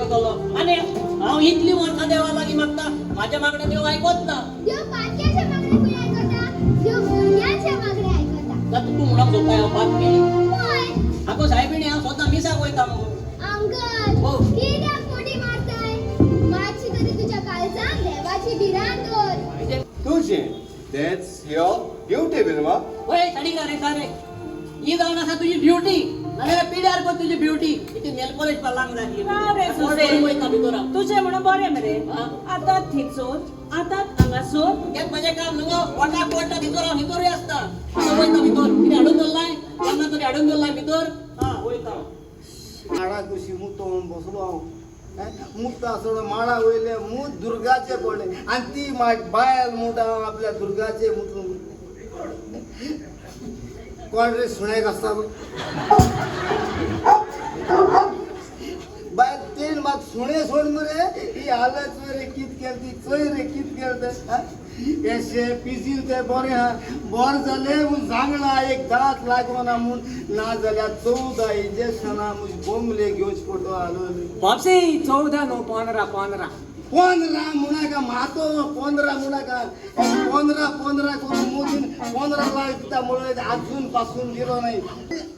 आयकतलो? आनी हांव इतली वर्सां देवा लागीं मागता, म्हाज्या मागणें देव आयकोच ना. देव पातक्याचे मागणे खंय आयकता? देव भुरग्यांचे मागणे आयकता. जाता तूं म्हणूंक सोदता हांव पातकी? हय. आगो सायबिणी, हांव स्वता मिसाक वयता मगो. अंकल, हो. कित्याक मोटी मारताय? मातशी तरी तुज्या काळजान देवाची भिरांत दवर. तुजें that's your duty Vilma. वय साडी रे सारे, ही जावन आसा तुजी ड्युटी, नाजाल्यार पिड्यार कर तुजी ब्युटी. इथे नेल पॉलिश लांग जातली. ना रे सुसे. वयता भितर हांव. तुजें म्हणून बरें मरे. हा? आतां थिचून आतां हांगासून. तेंच म्हजें काम न्हू गो. पोटाक पोटा भितर हांव भितरूय आसता. आतां वयता भितर. कितें हाडून दवरलाय केन्ना तरी हाडून दवरलाय भितर. हा, वयता हांव. माडा कुशी मुतो बसलो हांव. मुता सोड माडा वयले मूत दुर्गाचे पडले आनी ती बायल मुता आपल्या दुर्गाचे मुत. कोण रे सुण्याक आसता बायल? तेण मात सुणे सोड मरे. ही हालत मरे कित केल ती चोय रे कित केल ते. हे पिजील ते बरें आहा, बरें जालें म्हूण सांगलां एक दांत लागोना म्हूण, ना जाल्यार 14 इंजेक्शनां म्हज बोंबले घेवचे पडटलो आलो. बापसे, 14 न्हू, 15, 15. 15 म्हणाका मातो, 15 म्हणाका. 15 15 करून मोदीन 15 लाख दिता म्हणून अजून पासून दिलो नाही.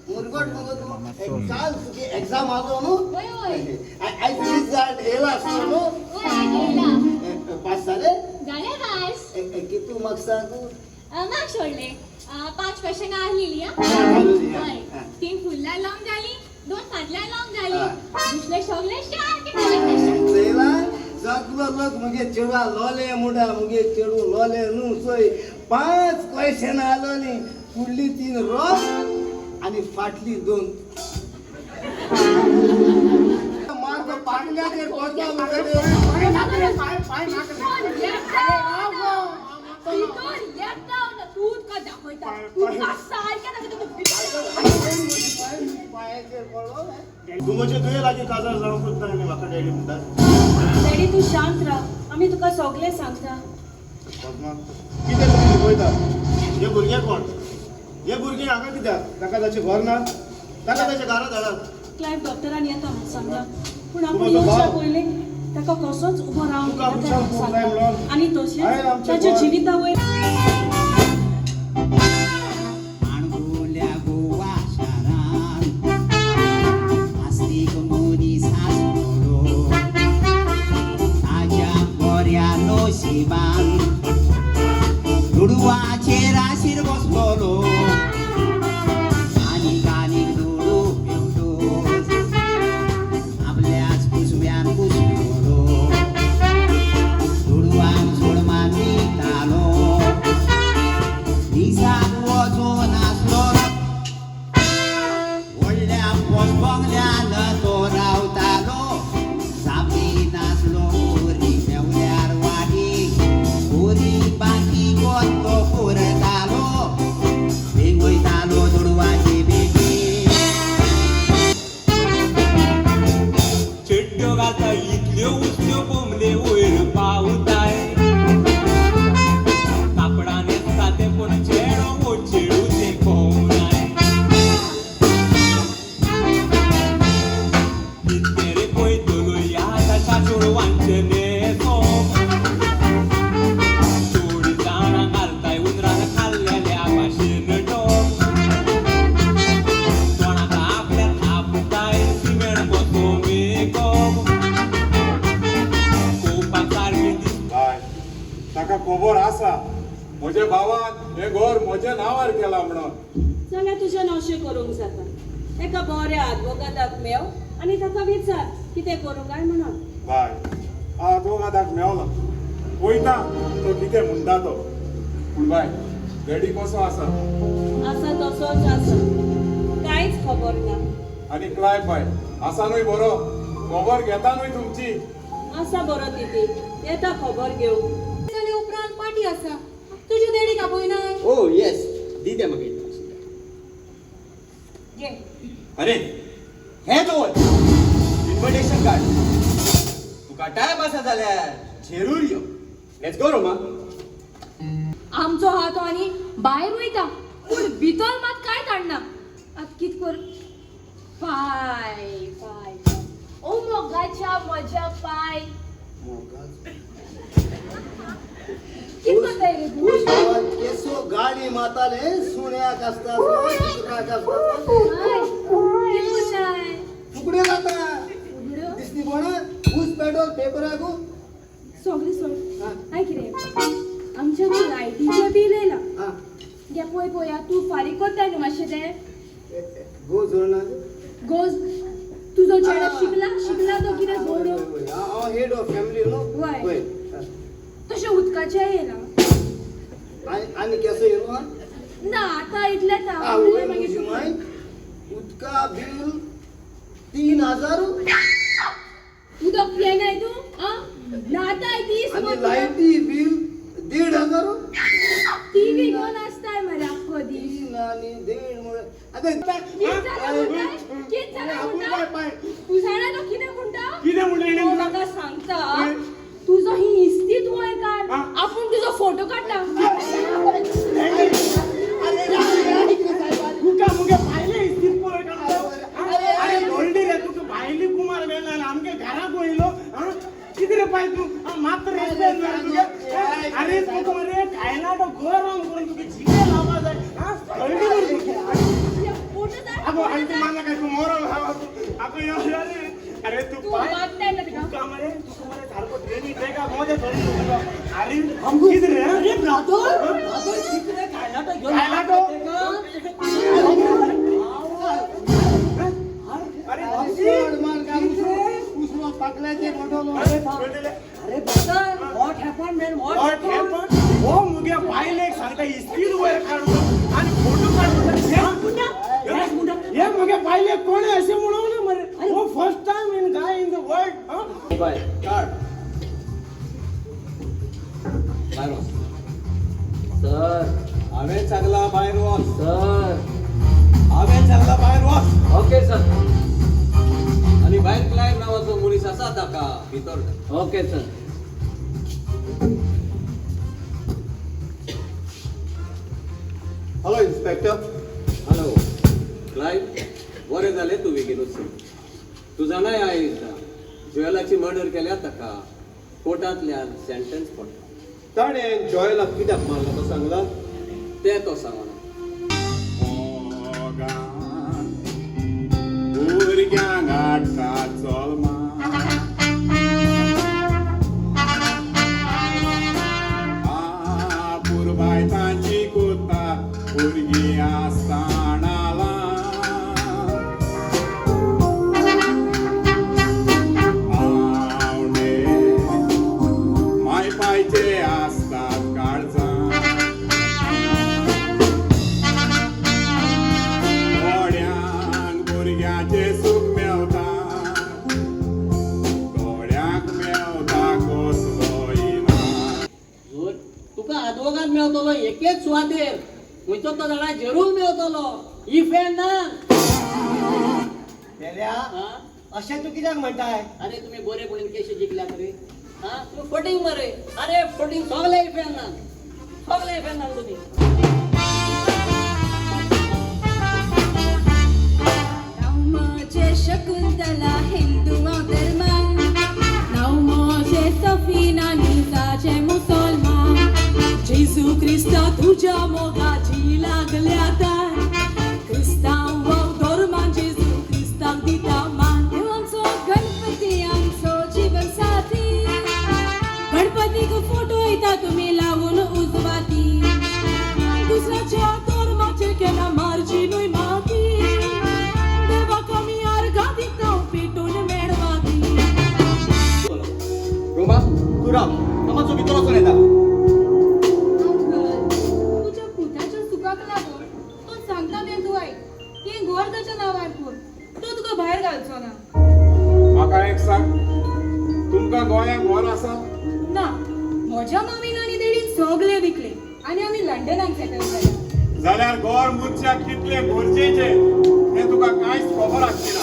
मुरगट मगो तूं. काल तुगे एग्जाम आलो न्हू? वय वय. आयज रिजल्ट येयला आसतो न्हू? वय, आयज येयला. पास जाले? जाले पास. कितू मार्क्स सांगू? मार्क सोडले. 5 क्वेश्चन आहलेली. हय, 3 फुडल्यान लावून जाली, 2 फाटल्यान लावून जाली. दुसरे सगळे सारके करेक्ट आसा. चोयला, सगलो लोक मुगे चेडवा लोले मुडा. मुगे चेडू लोले न्हू. चोय, 5 क्वेश्चन आलोली, फुडली 3 रॉंग आनी फाटली 2. मार्क पाटल्याचेर बसला मुगे. भितर येता ना तूं, तुका दाखयता. तुका सारकें दाखयता तूं भितर. पांयाचेर पडलो. तूं म्हजे तुये लागीं काजार जावंक सोदता आनी म्हाका डॅडी म्हणटा? डॅडी, तूं शांत राव, आमी तुका सगळें सांगता. कितें तुमी शिकयता? हे भुरगे कोण? हे भुरगे हांगा कित्याक? ताका ताचें घर ना? ताका ताच्या घरा धाडात. क्लायव डॉक्टरान येता म्हूण सांगलां, पूण आपूण तुमचो येवच्या भाव. पयलीं ताका कसोच उबो रावंक तुका दिना विचार म्हूण करूंक जाय सांगलां. म्हणून. आनी हांवें तशेंच आमचें ताच्या घर- जिविता वयर माणकुल्या गोवा शारांत आस्तीक मनीस आसलो, ताज्या बऱ्या नशिबान दुडवाचेर आशीर बसलोलो आनीक आनीक दुडू मेवटोच आपल्याच कुसव्यान कुसलोलो, दुडवांक सोड मानितालो, दिसाक वचून आसलो. व्हडल्या पोश बंगल्यान तो रावतालो, सापी नासलो पुरी मेवल्यार वाडीक पुरी बाकी तो पुरतालो, बेग वयतालो दुडवाची बेगी. चेड्ड्यो घालता इतल्यो उचल्यो, बोमले वयर पावताय. कापडां न्हेसता तें पूण चेडो वो चेडूं तें कोणाय. कितें रे पळयतलो ह्या ताच्या चेडवांचें न्हेसप? चड जाणां घालताय उंदरान खाल्लेल्या भाशेन टोप, तोंडाक आपल्या थापताय सिमेंट कसो मेकअप, पळोवपाक सारकी दिसता. बाय, ताका खबर आसा म्हज्या भावान हें घर म्हज्या नांवार केलां म्हणून. जाल्यार तुज्या नावशें करूंक जाता. एका बऱ्या आदवोगादाक मेव आनी ताका विचार कितें करूंक काय म्हणून. बाय, आदवोगादाक मेवला, वयता तो कितें म्हणटा तो. पूण बाय, डॅडी कसो आसा? आसा तसोच आसा, कांयच खबर ना. आनी क्लायव बाय आसा न्हय बरो? खबर घेता न्हय तुमची? आसा बरो तिती, येता खबर घेवंक. जाले उपरांत पार्टी आसा. तुज्या डॅडीक आपयनाय? ओ येस, दी तें मागीर. घे. अरे, हें दवर इन्विटेशन कार्ड. तुका टायम आसा जाल्यार जरूर यो. Let's go Roma. आमचो हा तो आनी भायर वयता पूण भितर मात कांय काडना. आतां कित कर? पाय पाय. ओ मोगाच्या म्हज्या पाय. कित कोताय रे तूं? केसो गाडी माताले सुण्याक आसता कुत्र्याक आसता. हय, कित कोताय? फुगड्यो जाता. फुगड्यो? दिसली कोण ऊस पेट्रोल पेपराकू. सगळें सोड. आयक रे, आमच्या न्हू लायटीचें बील येयलां. घे पळय पळया, तूं फारीक कोत्ताय न्हू मातशें तें. गो जोडना. गोज तुजो चेडो शिकला शिकला तो कितें जोड. हांव हेड ऑफ फॅमिली न्हू. वय. तशें उदकाचें येयलां. आनी केसो येयलो? ना आतां इतलेंच. आवय म्हजी माय, उदका बील 3000. उदक पियेनाय तूं? आं, नाताय दीस. आनी लायटी बील 1500. टीव्ही घेवन आसताय मरे आख्खो दीस. 3 आनी 1.5 म्हळ्यार आतां कित जालां म्हणटा? कित जालां म्हणटा? तूं जाणा तो कितें म्हणटा? कितें म्हणलें? तो म्हाका सांगता तुजो ही इस्तीत वय काड, आपूण तुजो फोटो काडटा. तुका मुगे भायले इस्तीत पळय काडटा. अरे व्हडली रे तुका भायली कुमार मेळना आमगे घराक वयलो. कितें रे पाय तूं मात रेस्पेद ना तुगे. अरे तुका मरे खायला तो गरम करून तुका जिगे लावपा जाय. व्हडली रे तुका. आगो आनी तूं मान्ना काय तूं मोरो आगो यो रे. अरे तूं तुका मरे तुका मरे सारको ट्रेनी ट्रॅकाक मजा थोडी तुका. अरे कितें रे? अरे ब्रादर, ब्रादर कितें रे खायला तो घेवन खायला तो? अरे अरे brother, what happened man? What happened? हो मुगे बायलेक सांगता इस्तीद वयर काडून आनी फोटो काडून. हे मुगे बायलेक कोण अशें म्हणूंक ना मरे. हो first time in guy in the world. Bye card भायर वच. सर हांवें सांगलां भायर वच. सर हांवें सांगलां भायर वच. Okay sir. आनी भायर क्लायव्ह नांवाचो मनीस आसा ताका भितर. Okay sir. Hello inspector. Hello Clive, बरें जालें तूं बेगीन वचून. तूं जाणाय आयज जोएलाची मर्डर केल्या ताका कोर्टांतल्यान सेंटन्स पडटा. ताणें जॉयलाक कित्याक मारला तो सांगला? तें तो सांगना. भुरग्यांक हाडटा चलमा पुरबाय तांची कोता भुरगीं आसतना. आवडे माय पायचे आसतात काळजां थोड्यांक भुरग्यांचें सूख मेवता थोड्यांक मेवता कसलो इनाम. तुका आदवोगाद मेवतलो एकेच सुवातेर, खंयचो तो जाणा जरूर मेवतलो. If and none. अशें तूं कित्याक म्हणटाय? अरे तुमी बरे पुणून केशी जिखल्यात रे. आं, तुमी फटींग मरे. अरे फटींग सगळे if and none, सगळे if and none तुमी. नाव शकुंतला हिंदू धर्मान, नाव मोजे सफिना निजाचे मुसलमान. जेजू क्रिस्ता तुझ्या मोगाची लागल्या तार, क्रिस्तांव धर्मान जेजू क्रिस्ताक दिता मान. देव आमचो गणपती आमचो जीवन साथी, गणपतीक फोटो येता तुमी लावून उजवाती. दुसऱ्याच्या धर्माचेर केन्ना मारची न्हय माती, देवाक आमी अर्घां दिता पेटून मेणवाती. रोमा तूं राव, हांव मातसो भितर वचून येता. अंकल, तुज्या पुताच्या सुखाक लागून तो सांगता तें तूं आयक. हें घर ताच्या नांवार कर, तो तुका भायर घालचो ना. म्हाका एक सांग, तुमकां गोंयांत घर आसा? ना, म्हज्या मामीन आनी डॅडीन सगळें विकलें आनी आमी लंडनाक सेटल जाले. जाल्यार घर मनशाक कितलें गरजेचें तें तुका कांयच खबर आसची ना.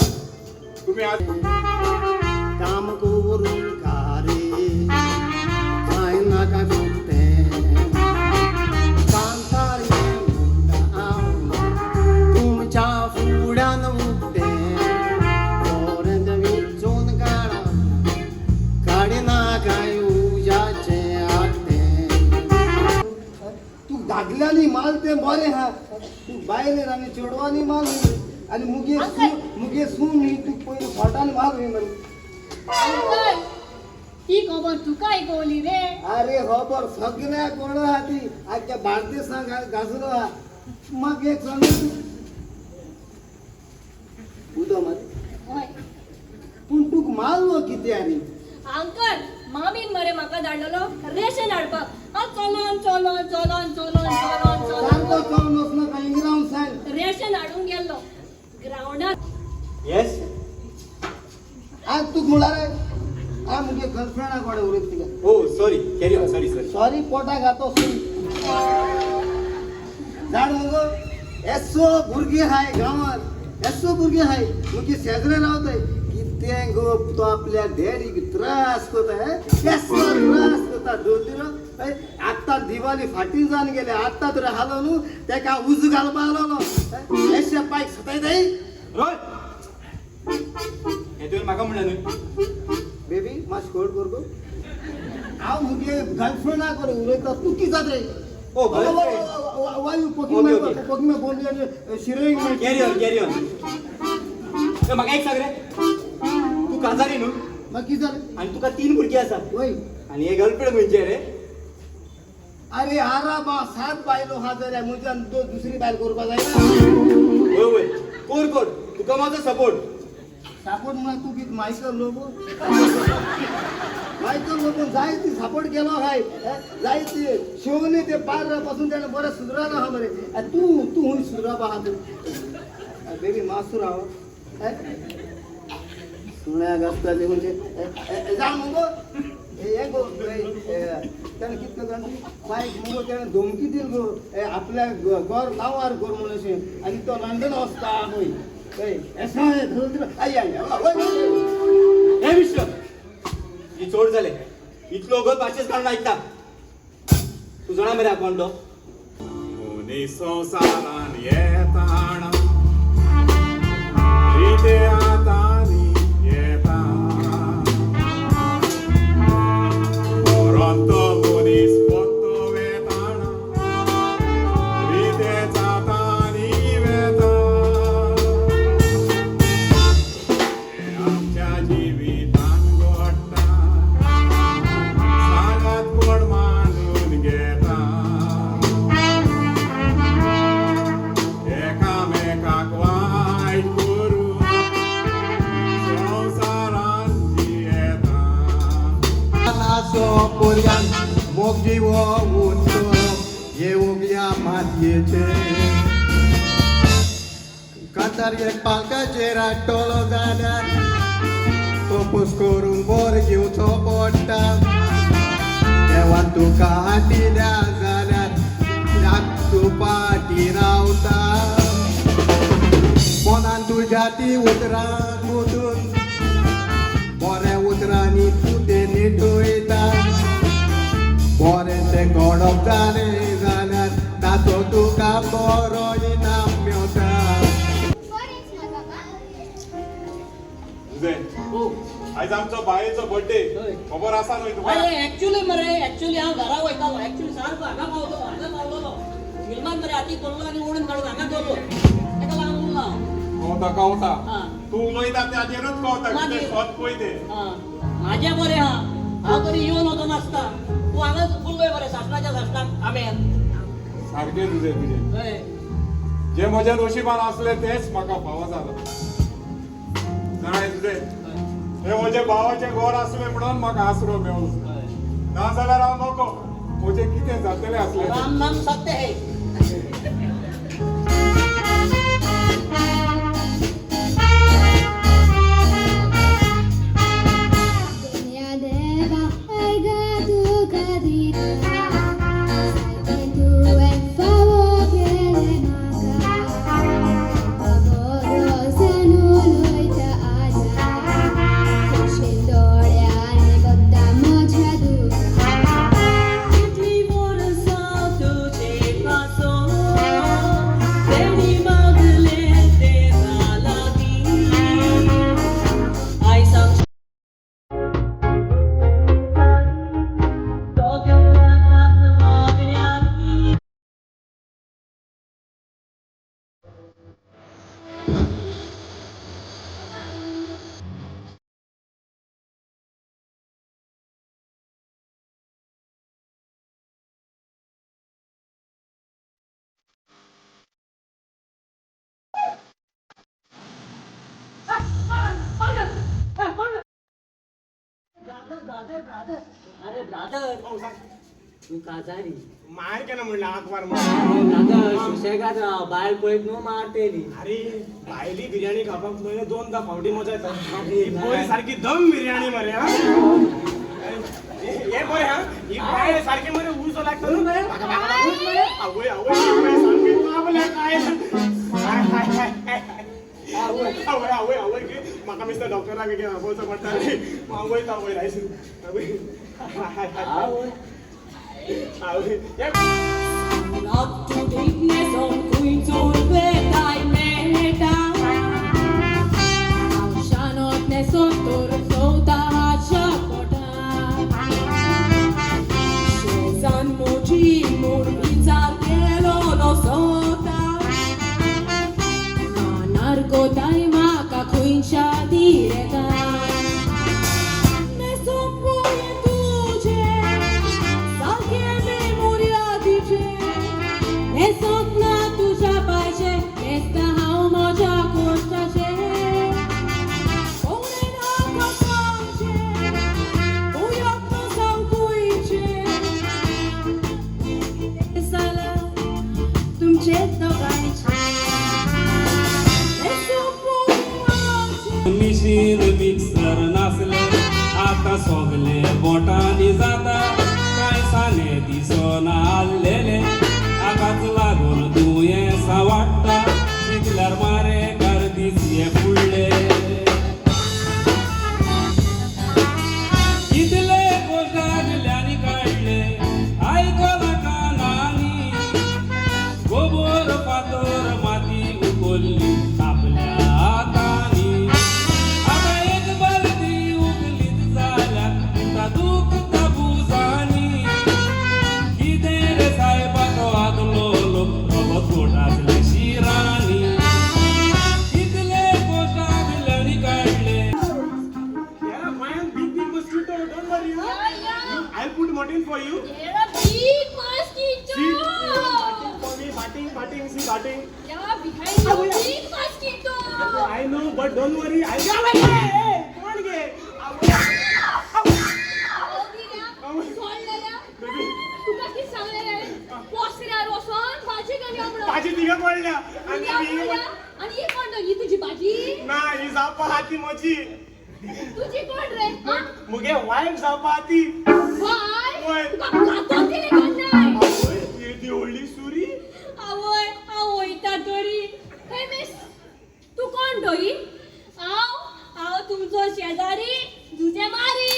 तुमी आज काम करून कारे कांय नाका फुकटें कांतार म्हणटा हांव तुमच्या फुड्यान उकतें. बरें हा तूं बायलेर आनी चेडवांनी माल आनी मुगे मुगे सून न्ही तूं पयलीं खोटान माल मरे. अंकल ती खबर तुकाय कवली रे? अरे खबर सगळ्या कोण आहा ती आख्या बार्देसांक गाजलो आहा. म्हाका एक सांग उदो मरे. हय. पूण तुका मारलो कितें आनी? अंकल मामीन मरे म्हाका धाडलेलो रेशन हाडपाक. हांव चलोन चलोन चलोन चलोन चलोन सारको चलोन चलोन वचनाका इंग्रावन सांग. रेशन हाडूंक गेल्लो ग्रावंडार. येस. आज तुका म्हळ्यार हांव मुगे गर्लफ्रेंडा कडेन उलयता तिका. Oh sorry, carry on. Sorry sorry. Sorry पोटाक घातो सुरी जाण मुगो. एसो भुरगीं हाय गांवांत, एसो भुरगीं हाय मुगे शेजरे रावताय. कितें गो तो आपल्या डॅडीक त्रास करता. एसो त्रास करता दोन आत्तां दिवाळी फाटीं जावन गेले. आत्तां तर हालो न्हू तेका उजो घालपा आलोलो. एशे पायक सतायताय. रोय हे तुवें म्हाका म्हणलें न्हय. बेबी मातशें होल्ड कर गो. हांव मुगे गर्लफ्रेंडा कडेन उलयता तूं कितें जाता रे? Oh, girlfriend. Why you poking Okay, my okay. poking my bone and shivering my carry on, carry on. म्हाका एक सांग रे, तूं काजारी न्हू? मग कितें जालें? आनी तुका 3 भुरगीं आसा. वय. आनी हे गर्लफ्रेंड खंयचें रे? अरे आरा बा 7 बायलो आहा जाल्यार म्हज्यान दुसरी बायल करपा जायना. वय वय कोर कोर, तुका म्हाजो सपोर्ट. सपोर्ट म्हळ्यार तूं कितें मायकल लोबो? मायकल लोबोन जाय ती सपोर्ट केलो हाय. जाय ती शिवनी ते पार पासून त्याने बरें सुदरालो आहा मरे. तूं तूं हुंय सुदरापा आहा तूं. बेबी मातसो राव. सुण्याक आसता ते म्हणजे जाण मुगो हे गो. त्याने कितकं जाण बायक मुगो त्याने धमकी दिल गो आपल्या घर नांवार कर म्हणून अशें. आनी तो लंडन वचता खंय. हे विश्व ही चोड जाले इतलो वगत भाशेच काडून आयकता. तूं जाणा मरे कोण तो? मनीस संवसारान येताना रिते हातांनी येता. मरण तो मनीस परतो वेताना रिते जातानी वेता. हें आमच्या जिवितान घडटा सांगात कोण मानून घेता. एकामेकाक वायट करून संवसारान जियेता. आसो पोरयान मोग जिवो उरतो येवंक ह्या मातयेचेर. कांतार एक पालकाचेर हाडटलो जाल्यार तोपूस करून बोर घेवचो पडटा. देवान तुका दिल्या जाल्यार तूं फाटीं रावता. मनान तुज्या ती उतरां गुंतून बऱ्या उतरांनी तूं तें निटयता. बरें तें घडप जालें जाल्यार ताचो तुका बरो इनाम मेवता. तुजें आयज आमचो बायेचो बर्थडे खबर आसा न्हय तुका? अरे एक्चुअली मरे, एक्चुअली हांव घरा वयतालो. एक्चुअली सारको हांगा पावलो, हांगा पावलोलो. फिल्मान मरे हाती पडलो आनी ओडून काडून हांगा दवरलो. तेका लागून उरलो हांव. कवता कवता आं. तूं उलयता ताजेरूच कवता कितें सत पळय तें. आं म्हाजें बरें आहा. हांव तरी येवन वचोन नासता. तूं हांगाच उरलोय मरे सासणाच्या सासणाक आमेन. सारकें तुजें तुजें. हय. जे म्हज्या नशिबान आसलें तेंच म्हाका फावो जालां. जाणां तुजें हे म्हज्या भावाचें घर आसलें म्हणून म्हाका आसरो मेवलो. ना जाल्यार हांव नको म्हजें कितें जातलें आसलें. राम नाम सत्य है. दुनिया देवा ऐगा तुका दिता सारकें तुवें फावो केलें म्हाका. भरोसान उलयता आजा खोशेन दोळ्यांनी बगता म्हज्या दुकां. कितलीं वर्सां तुजे पासत ब्रादर ब्रादर ब्रादर, अरे ब्रादर तू काजारी मार केना म्हणलं आंक मार. ब्रादर सुसेगाद राव, बायल पळयत न्हू मारतेली. अरे भायली बिर्याणी खावपाक पयले दोनदा फावटी मजा येता. ही बरी सारकी दम बिर्याणी मरे. हा हे बरें. हा ही बायल सारकी मरे उजो लागता न्हू. आवय आवय सारकी तापल्या काय. आवय आवय आवय म्हाका मिस्टर डॉक्टराक घेवन आपोवचो पडटा रे. आवय आवय रायस आवय आवय आवय. मिशीन मिक्सर नासले आता सोगले बोटांनी जाता. कांय साने दिसना आल्लेले आकाच लागून दुयेंसां वाडटा. शिकल्यार मारे कर दीस हे फुडले. कितले कोशागल्यांनी काडले आयकला कानांनी. गोबोर फातर माती उखल्ली आपल्या हातांनी. I'll put mutton for you. Yeah, big mosquito. See, batting for me, batting, batting, see, batting. Yeah, behind you, big mosquito. I know, but don't worry. I'll go away. Hey, कोण गे? Baby. तुका कितें सांगलें रे? पोसऱ्यार वचोन भाजी घेवन यो म्हणून. भाजी तिगा पडल्या. आनी ही कोण ही तुजी भाजी? ना, ही जावपा आहा ती म्हजी. तुजी कोण रे? मुगे वायफ जावपा आहा ती. वाय? तुका कातोन दिलें केन्नाय? आवय, येदी व्हडली सुरी. आवय, हांव वयता तरी. हे मिस, तूं कोण डोरी? हांव हांव तुमचो शेजारी तुजें मारी.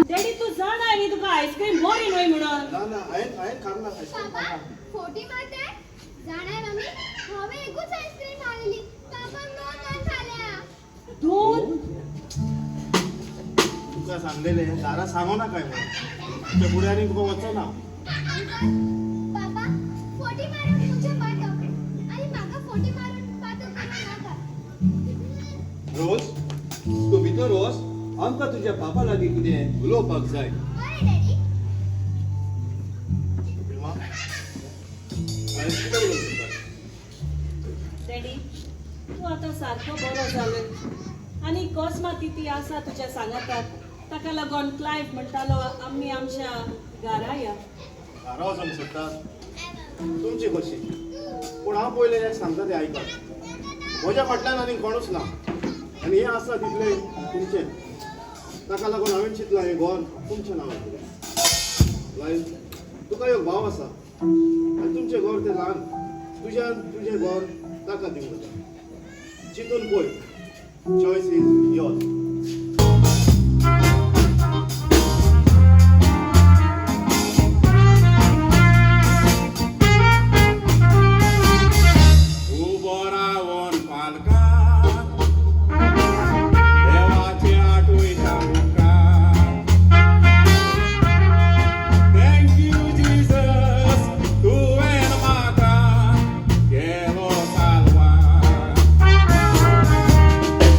डॅडी तूं जाणा न्ही तुका आयस्क्रीम बरी न्हय म्हणून. ना ना हांवें खाल्ला आयस्क्रीम. बाबा फोटी मारताय? जाणाय मामी, हांवें एकूच आयस्क्रीम खाल्ली. बाबान दोन दोन खाल्या. दोन? तुका सांगलेले दारा सांगो नाकाय म्हणून. तुज्या फुडें तुका वचना. बाबा फोटी मारून तुमचें पातक आनी म्हाका फोटी मारून पातक करूं नाका. रोज तूं भितर वच, आमकां तुज्या बाबा लागीं कितें उलोवपाक जाय. बरें डॅडी. डॅडी तूं आतां सारको बरो जालो आनी कोस्मा तिती आसा तुज्या सांगाताक. ताका लागून क्लायव्ह म्हणटालो आमी आमच्या घरा या. घरा वचोंक सोदता तुमची कशी, पूण हांव पयलें एक सांगता तें आयकात. म्हज्या फाटल्यान आनी कोणूच ना आनी हें आसा तितलें तुमचें. ताका लागून हांवें चिंतलां हें घर तुमचें नांवार दिलें. लायफ तुका एक भाव आसा आनी तुमचें घर तें ल्हान. तुज्यान तुजें घर ताका दिवंक जाता. चिंतून पळय. Choice is yours. उबो रावन पालकां देवाचे आठवयता मुखार. Thank you Jesus, तुवें म्हाका केलो साल्वार.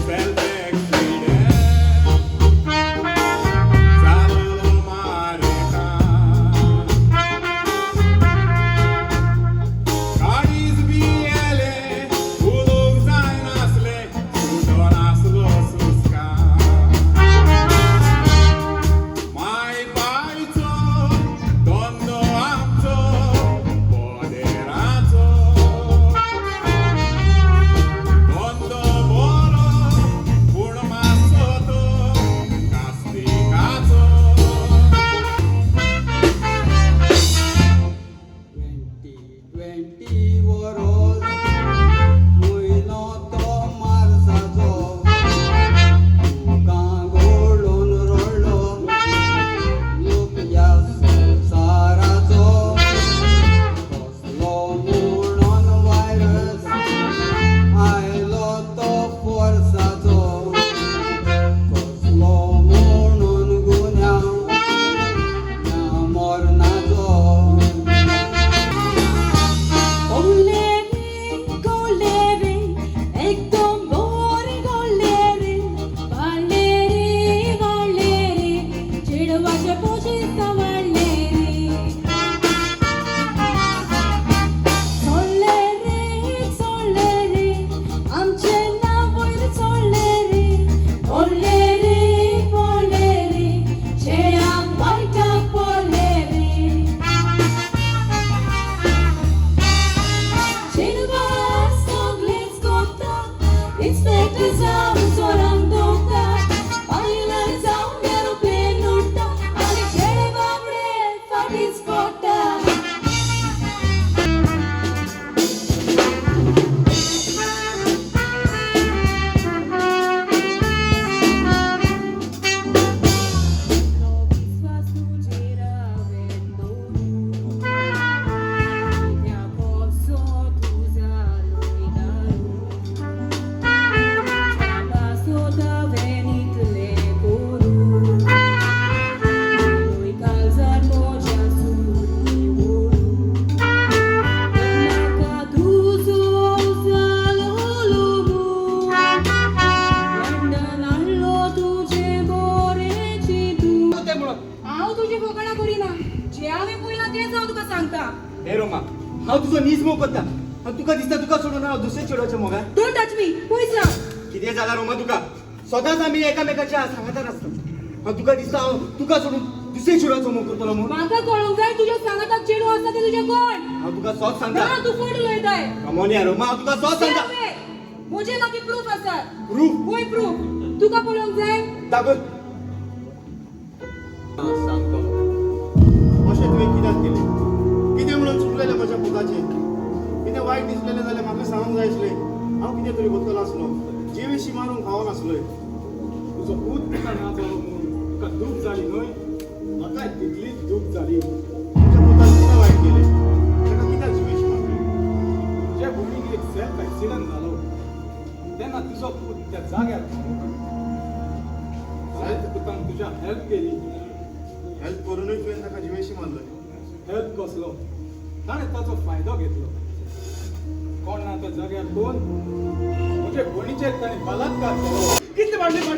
Self accident. इन्स्पेक्टर जावन चोरांक दवरता, पायलट जावन एरोप्लेन उडटा आनी चेडे बाबडे फाटीच पडटा. विश्वास तुजेर हांवें दवरूं, कित्याक कसो तूं जालोय दारू, तुज्या पासत हांवें इतलें करूं, काळजार म्हज्या सुरी व्हरूं, म्हाका तुजो जालोलो मोग, लंडन हाडलो तुजें बरें चिंतून. तें म्हणून हांव तुजी फकाणां करिना, जें हांवें पळयलां तेंच हांव तुका सांगता. हे रोमा, हांव तुजो नीज मोग करता आनी तुका दिसता तुका सोडून हांव दुसरे चेडवाच्या मोगान? Don't touch me, पयस राव. कितें जालां रोमा तुका? सदांच आमी एकामेकाच्या सांगातान आसता. हांव तुका दिसता हांव तुका सोडून दुसरे चेडवाचो मोग करतलो म्हूण? म्हाका कळोंक जाय तुज्या सांगाताक चेडूं आसा तें तुजें कोण? हांव तुका सोच सांगता. ना, तूं फट उलयताय. कमोन या रोमा, हांव तुका सोच सांगता. म्हजे लागीं प्रूफ आसा. प्रूफ? वय प्रूफ. तुका पळोवंक जाय? दाखय. सांगतो. अशें तुवें कित्याक केलें? कितें म्हणून चुकलेलें म्हज्या पुताचें? कितें वायट दिसलेलें जाल्यार म्हाका सांगूंक जाय आसलें. हांव कितें तरी करतलो आसलो. जिवेशी मारूंक फावो नासलोय. तुजो पूत तुका ना जालो म्हूण तुका दूख जाली न्हय? म्हाकाय तितलीच दूख जाली. तुमच्या पुतान कितें वायट केलें? ताका कित्याक जिवेशी मारलें? तुज्या भयणीक एक सेल्फ एक्सिडंट जालो तेन्ना तुजो पूत त्या जाग्यार पावलो. पुतान तुज्या हेल्प केली. हेल्प करूनय तुवें ताका जिवेशी मारलो? हेल्प कसलो? ताणें ताचो फायदो घेतलो. कोण ना त्या जाग्यार कोण म्हजे भयणीचेर ताणें बलात्कार केलो. कितले फाटली फाटी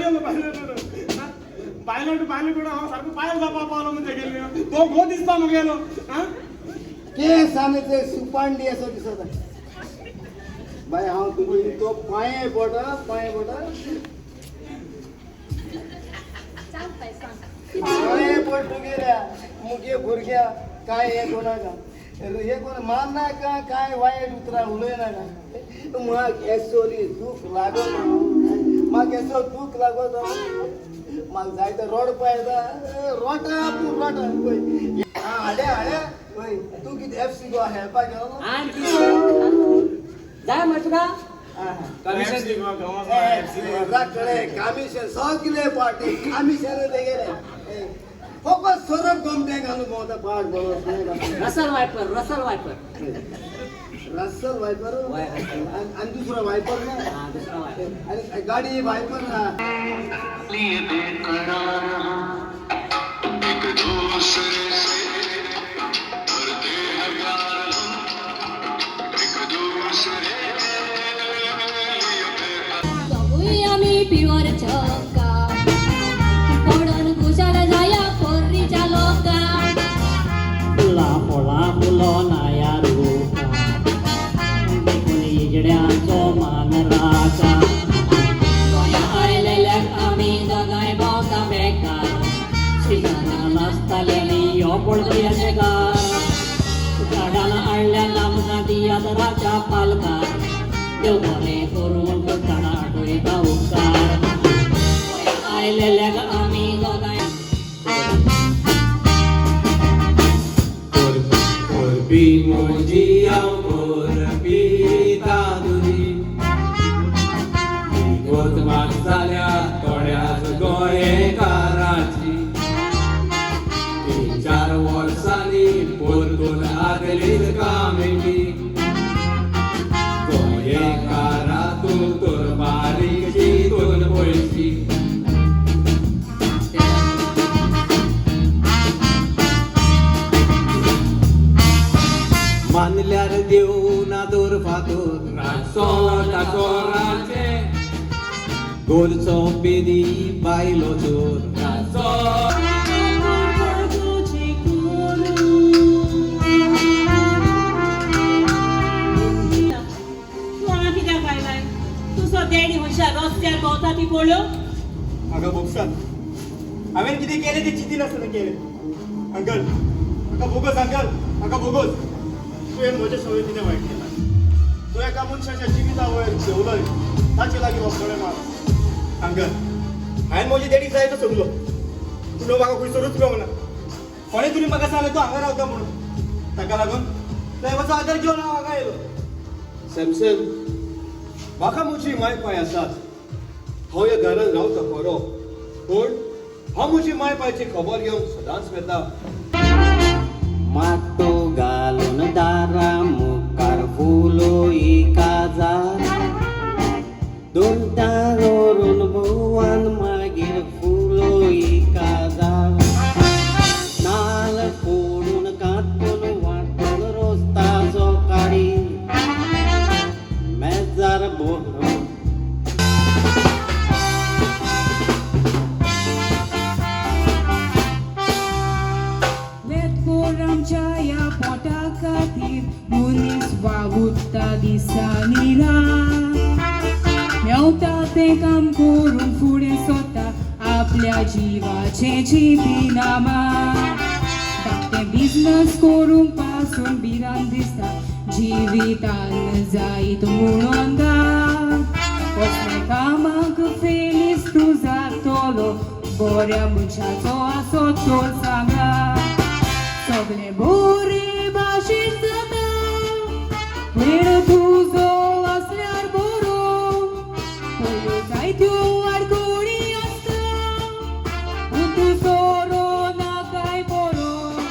बायलो बायलो बायलो हांव सारको पायल जावपा पावलो म्हणजे गेल्ले तो गो दिसता मगेलो. केस आनी ते सुपांडी असो दिसता. बाय हांव तुजी तो पांये पडटा, पांये पडटा, सांग बाय सांग. पांये पड तुगेल्या मुगे भुरग्या. काय हें कोणाका हे कोण मारनाका, काय वायट उतरां उलयनाका. म्हाका एसोली दूख लागत, म्हाका एसो दूख लागत, म्हाका जायते रडपा येता. रोटा पूण रोटा. पळय हाडे हाडे पळय तूं कितें एफ सी गोवा हेल्पाक गेलो? जाय मरे तुका? राकडे कामिशन सगळे पार्टी कामिशन तेगेले. फकत सोरप गोमटे घालून भोंवता पाड बरो. Russell Viper, Russell Viper. Russell Viper आनी दुसरो वायपर ना? दुसरो वायपर. आनी गाडी वायपर ना. दोगूय आमी प्युअर चक्का, पडोन खुशाल जाया पोर्रीच्या लोकां. फुलां फळां फुलो नाया रुखा, देखून इजड्यांचो मान राखा. गोंया आयलेल्याक आमी दोगांय भोंवता बेकार, शिजना नासतालेली यो पडतो शेकार. झाडान हाडल्या आमकां तियात्राच्या पालकार, देव बरें करून झाडां आठयता उपकार. गोंया आयलेल्याक आमी दोगांय. करपी म्हजी हांव करपी तादुरी, गोत मात जाल्या थोड्याच गोंयकाराची. 3-4 वर्सांनी परतून आदलीच कामेटी. गोंयकारा तूं तर बारीक चिंतून पळशी. मानल्यार देव ना तर फातोर, रातचो चोराचे गोरचो बेदी बायलो चोर. रातचो तूं हांगा कित्याक आयलाय? तुजो डॅडी मनशां रस्त्यार भोंवता ती पळोव. म्हाका भोगसात हांवें कितें केलें तें चिंती नासतना केलें. अंकल म्हाका बोगस, अंकल म्हाका बोगस. तुवें म्हज्या सगळें कितें वायट केलां? तूं एका मनशाच्या जिविता वयर जेवलय. ताचे लागीं वचतलें मार. अंकल, हांवें म्हजी डॅडीक जाय तो सोदलो, पूण तो म्हाका खंयसरूच मेळूंक ना. कोणें तरी म्हाका सांगलें तूं हांगा रावता म्हणून, ताका लागून क्लायवाचो आदार घेवन हांव हांगा आयलो. सॅमसन, म्हाका म्हजी माय पाय आसात. हांव ह्या घरान रावता खरो, पूण हांव म्हजी माय पायची खबर घेवंक सदांच वेता. माटो घालून दारा मुखार फुलोई काजार, दोन रोरून भोवन मागीर फुलोई काजार, नाल फोडून कातून वांटून रोस्ताचो काडी मेजार बोरून. आमच्या पोटा खातीर मनीस वावुरता दिसांनी रात, मेवता तें काम करून फुडें सोता आपल्या जिवाचें जिविनामा. धाकटें बिजनस करूंक पासून भिरांत दिसता जिवितान जायत म्हणून कसल्या कामाक फेलीस तूं जातलो बऱ्या मनशाचो आसो तो सांगा. सगळें बरे भाशेन जाता वेळ तुजो आसल्यार बरो, पयल्यो जायत्यो